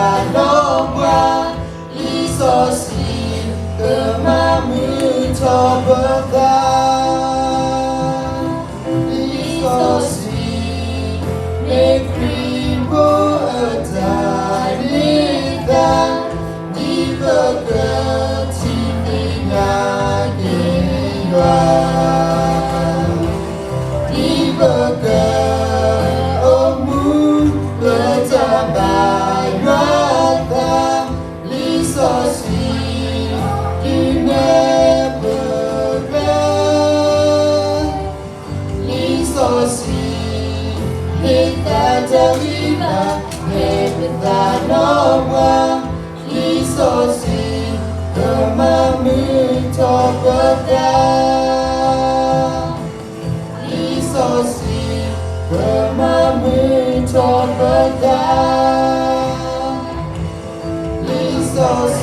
နီၢ်ပှၤ, လံာ်စီဆှံ ကမၤမုာ်ထီၣ်ပသး, လံာ်စီဆှံ မ့ၢ်ခရံာ်ဖိအတၢ်န့ၢ်သါ, ဒ်ပကထံၣ်သ့ၣ်ညါက့ၤယွၤ, ဒ်ပကအိၣ်မူ လၢတၢ်ဘၣ်ယွၤအသး, လံာ်စီဆှံ ဒုးနဲၣ်ပကျဲ, လံာ်စီဆှံ ဟ့ၣ်သါတၢ်ဂံၢ်ဘါ ဟ့ၣ်ပသးနီၢ်ပှၤ, လံာ်စီဆှံ ကမၤမုာ်ထီၣ်ပသး, လံာ်စီဆှံ ကမၤမုာ်ထီၣ်ပသး, လံာ်စီဆှံ